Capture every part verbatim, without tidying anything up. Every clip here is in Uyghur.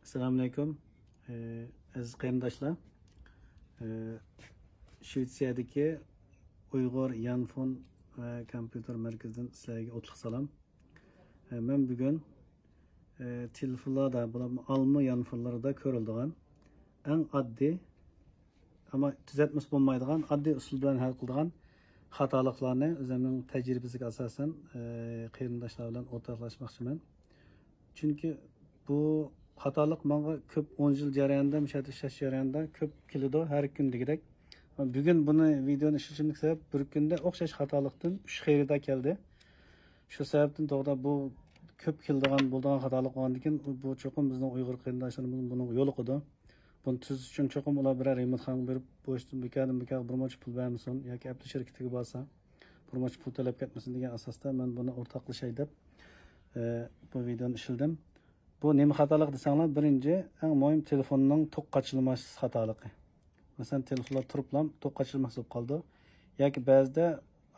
ئەسسالامۇئەلەيكۇم، ئەزىز قېرىنداشلار. شۋېتسىيەدىكى ئۇيغۇر يانفون ۋە كومپيۇتېر مەركىزىدىن سىلەرگە ئوتلۇق سالام. مەن بۈگۈن تېلېفونلاردا، بولۇپمۇ ئالما يانفونلىرىدا كۆرۈلىدىغان ئەڭ ئاددىي، ئەمما تۈزەتمىسە بولمايدىغان ئاددىي ئۇسۇل بىلەن ھەل قىلىدىغان خاتالىقلارنى ئۆزۈمنىڭ تەجرىبىسىگە ئاساسەن، قېرىنداشلار بىلەن ئورتاقلاشماقچىمەن. چۈنكى بۇ خاتالىق ماڭا كۆپ، ئون يىل جەريانىدا، مۇشۇ يەردە ئىشلەش جەريانىدا كۆپ كېلىدۇ، ھەر كۈن دېگۈدەك. بۈگۈن بۇنى، ۋىدېئونى ئىشلىشىمدىكى سەۋەب، بىر كۈندە ئوخشاش خاتالىقتىن ئۈچ خېرىدار كەلدى. شۇ سەۋەبتىن توغرا بۇ كۆپ كېلىدىغان، بولىدىغان خاتالىق بولغاندىكىن، بۇ چوقۇم بىزنىڭ ئۇيغۇر قېرىنداشلىرىمىز بۇنىڭغا يولۇقىدۇ. بۇنى تۈزىتىش ئۈچۈن چوقۇم ئۇلار بىرەر رېمونتخانىغا بېرىپ، بۇ ئىشتىن بىكاردىن بىكارغا بىر مۇنچە پۇل بەرمىسۇن ياكى ئەپلىك شىركىتىگە بارسا، بىر مۇنچە پۇل تەلەپ كەتمىسۇن دېگەن ئاساستا مەن بۇنى ئورتاقلىشاي دەپ، ئە، بۇ ۋىدېئونى ئىشلىدىم. بۇ نېمە خاتالىق دېسەڭلار، بىرىنچى، ئەڭ مۇھىم تېلېفوننىڭ توك قاچىلىماس خاتالىقى. مەسىلەن، تېلېفونلار تۇرۇپلا توك قاچىلىماس بولۇپ قالىدۇ. ياكى بەزىدە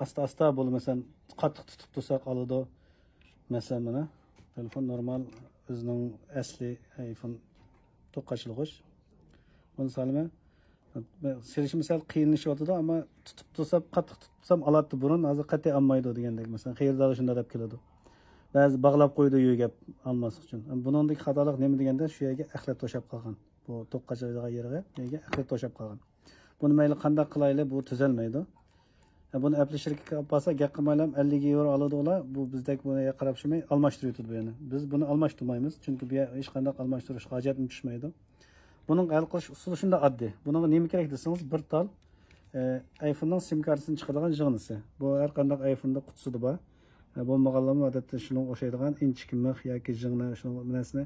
ئاستا-ئاستا بولىدۇ، مەسىلەن، قاتتىق تۇتۇپ تۇرساق ئالىدۇ. مەسىلەن، مانا، تېلېفون نورمال ئۆزىنىڭ ئەسلى ئايفون توك قاچىلىغۇچ. بۇنى سالىمەن. سېلىشىمۇ سەل قىيىنلىشىۋاتىدۇ، ئەمما تۇتۇپ تۇرسام، قاتتىق تۇتۇپ تۇرسام ئالاتتى بۇرۇن، ھازىر قەتئىي ئالمايدۇ دېگەندەك. مەسىلەن، خېرىدارلار شۇنداق دەپ كېلىدۇ. بەزى باغلاپ قويىدۇ يۆگەپ ئالماسلىق ئۈچۈن. بۇنىڭدىكى خاتالىق نېمە دېگەندە، شۇ يەرگە ئەخلەت توشاپ قالغان. بۇ توك قاچىلايدىغان يېرىگە، يەرگە ئەخلەت توشاپ قالغان. بۇنى مەيلى قانداق قىلايلى، بۇ تۈزەلمەيدۇ. ھە، بۇنى ئەپلىك شىركەتكە ئاپارسا، گەپ قىلمايلا ئەللىك ياۋرو ئالىدۇ ئۇلار. بۇ بىزدەك بۇنى قاراپ شۇماي ئالماشتۇرۇۋېتىدۇ بۇ يەنە. بىز بۇنى ئالماشتۇرمايمىز، چۈنكى بۇ يەر ھېچقانداق ئالماشتۇرۇش ھاجەتمۇ چۈشمەيدۇ. بۇنىڭ ھەل قىلىش ئۇسۇلى شۇنداق ئاددىي. بۇنىڭغا نېمە كېرەك دېسىڭىز، بىر تال، ئە، ئايفوننىڭ سىم كارتىسىنى چىقىرىدىغان ژىڭنىسى. بۇ ھەر قانداق ئايفوندا قۇتىسىدا بار. ئە، بولمىغانلارمۇ ئادەتتە شۇنىڭغا ئوخشايدىغان ئىنچىكە مىخ ياكى ژىڭنە، شۇنىڭ نەرسىنى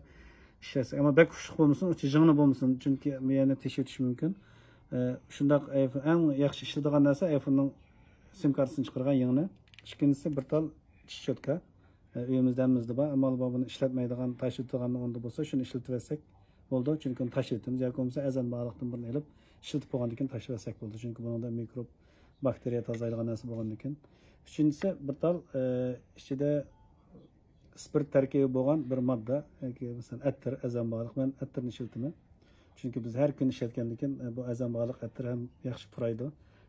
ئىشلەتسە. ئەمما بەك كۈچلۈك بولمىسۇن، ئۇچى ژىڭنە بولمىسۇن، چۈنكى بۇ يەرنى تېشىۋېتىشى مۇمكىن. ئە، شۇنداق ئايفون، ئەڭ ياخشى ئىشلىتىدىغان نەرسە ئايفوننىڭ سىم كارتىسىنى چىقىرغان يىڭنە. ئىككىنچىسى بىر تال چىش چوتكا. ئە، ئۆيىمىزدە ھەممىمىزدە بار، ئەمما بۇنى ئىشلەتمەيدىغان، تاشلىۋېتىدىغان ئورنىدا بولسا، شۇنى ئىشلىتىۋەتسەك بولىدۇ. چۈنكى ئۇنى تاشلىۋېتىمىز ياكى بولمىسا ئەزان بارلىقتىن بىرنى ئېلىپ ئىشلىتىپ بولغاندىن كېيىن تاشلىۋەتسەك بولىدۇ. چۈنكى بۇنىڭدا مىكروب، باكتېرىيە تازىلايدىغان نەرسە بولغاندىن كېيىن. ئۈچىنچىسى، بىر تال، ئە، ئىچىدە سپىرت تەركىبى بولغان بىر ماددا، ياكى مەسىلەن، ئەتىر، ئەزان بارلىق، مەن ئەتىرنى ئىشلىتىمەن. چۈنكى بىز ھەر كۈنى ئىشلەتكەندىن كېيىن، ئە، بۇ ئەزان بارلىق ئەتىر ھەم ياخشى پۇرايدۇ،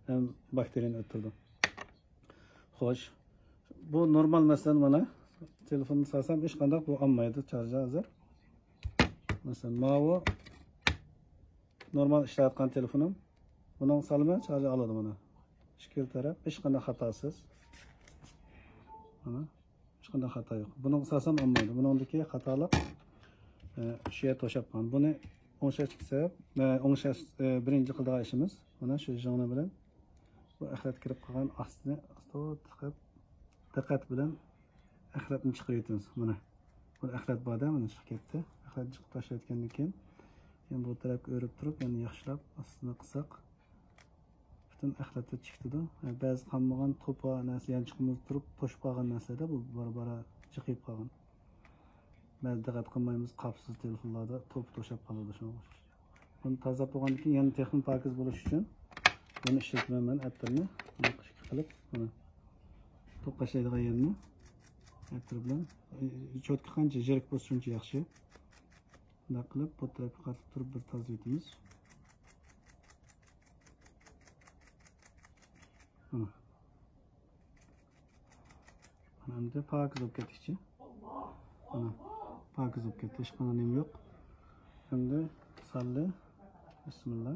ھەم باكتېرىيەنى ئۆلتۈرىدۇ. خوش. بۇ نورمال، مەسىلەن، مانا، تېلېفوننى سالسام، ھېچقانداق بۇ ئالمايدۇ چارجى ھازىر. مەسىلەن، ماۋۇ نورمال ئىشلەۋاتقان تېلېفونۇم. بۇنىڭغا سالىمەن، چارجى ئالىدۇ مانا. ئىككىلا تەرەپ، ھېچقانداق خاتاسىز. مانا، ھېچقانداق خاتا يوق. بۇنىڭغا سالسام ئالمايدۇ. بۇنىڭدىكى خاتالىق، ئە، شۇ يەر توشاپ قالغان. بۇنى ئوڭشاشتىكى سەۋەب، ئە، ئوڭشاش، ئە، بىرىنچى قىلىدىغان ئىشىمىز، مانا شۇ ژىڭنە بىلەن بۇ ئەخلەت كىرىپ قالغان ئاستىنى ئاستا دىققەت، دىققەت بىلەن ئەخلەتنى چىقىرىۋېتىمىز. مانا، بۇ ئەخلەت بار-دە، مانا چىقىپ كەتتى. ئەخلەتنى چىقىپ تاشلاۋەتكەندىن كېيىن، يەنە بۇ تەرەپكە ئۆرۈپ تۇرۇپ، يەنە ياخشىلاپ ئاستىنى قىلساق، پۈتۈن ئەخلەتتە چىقىدۇ. بەزى قالمىغان توپا نەرسە يانچۇقىمىز تۇرۇپ توشۇپ قالغان نەرسىدە بۇ بارا-بارا جىقىيىپ قالغان. بەزى دىققەت قىلمايمىز، قاپسىز تېلېفونلاردا توپا توشاپ قالىدۇ شۇنىڭغا ئوخشاش. بۇنى تازىلاپ بولغاندىن كېيىن يەنە تېخىمۇ پاكىز بولۇش ئۈچۈن بۇنى ئىشلىتىمەن مەن ئەتىرنى. بۇنى قىلىپ، بۇنى توك قاچىلايدىغان يەرنى ئەتىر بىلەن، چوتكا قانچە يىرىك بولسا شۇنچە ياخشى. بۇنداق قىلىپ بۇ تەرەپكە قارىتىپ تۇرۇپ بىر تازىلىۋېتىمىز. مانا. مانا ئەمدى پاكىز بولۇپ كەتتى ئىچى. مانا پاكىز بولۇپ كەتتى، ھېچقانداق نېمە يوق. ئەمدى سالدى. بىسمىللا.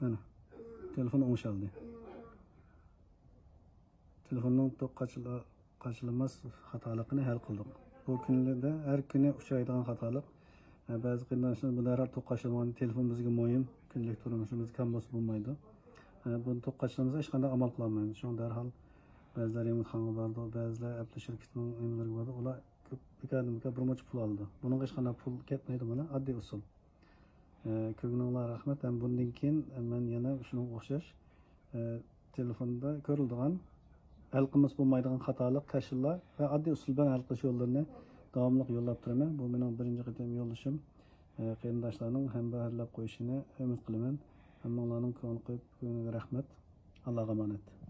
مانا تېلېفون ئوڭشالدى. تېلېفوننىڭ توك قاچىلا-، قاچىلىماس خاتالىقىنى ھەل قىلدۇق. بۇ كۈندە ھەر كۈنى ئۇچرايدىغان خاتالىق. ئە، بەزى قېرىنداشلار بۇ دەرھال توك قاچىلىمىغان، تېلېفون بىزگە مۇھىم، كۈندىلىك تۇرمۇشىمىز كەم بولسا بولمايدۇ. ئە، بۇنى توك قاچىلىمىسا ھېچقانداق ئامال قىلالمايمىز. شۇڭا دەرھال بەزىلەر رېمونتخانىغا بارىدۇ، بەزىلەر ئەپلىك شىركىتىنىڭ نېمىلىرىگە بارىدۇ، ئۇلار كۆپ، بىكاردىن بىكار بىر مۇنچە پۇل ئالىدۇ. بۇنىڭغا ھېچقانداق پۇل كەتمەيدۇ، مانا ئاددىي ئۇسۇل. ئە، كۆرگىنىڭلار رەھمەت. ھەم بۇندىن كېيىن مەن يەنە شۇنىڭغا ئوخشاش، ئە، تېلېفوندا كۆرۈلىدىغان، ھەل قىلمىسا بولمايدىغان خاتالىق، كاشىللار ۋە ئاددىي ئۇسۇل بىلەن ھەل قىلىش يوللىرىنى داۋاملىق يوللاپ تۇرىمەن. بۇ مېنىڭ بىرىنچى قېتىم يوللىشىم. ئە، قېرىنداشلارنىڭ ھەمبەھىرلەپ قويۇشىنى ئۈمىد قىلىمەن. ھەممىڭلارنىڭ كۆڭۈل قويۇپ كۆرگىنىگە رەھمەت. ئاللاغا ئامانەت.